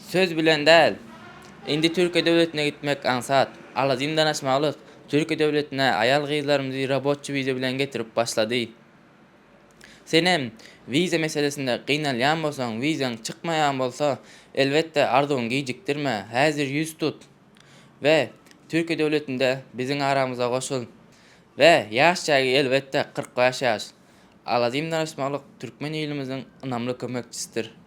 Söz bilen däl. Indi Türkiýe döwletine gitmek aňsat. Alajym danaşmaklyk Türkiýe döwletine aýal-gyzlarymyzy robotçy wiza bilen getirip başlady. Senem wiza meselesinde gynalýan bolsaň, wizaň çykmaýan bolsa, elbetde arzuwyňy gijikdirme, häzir ýüz tut we Türkiýe döwletinde biziň aramyza goşul. We ýaş çägi elbetde 45 ýaş. Alajym danaşmaklyk türkmen ilimiziň ynamly kömekçisidir.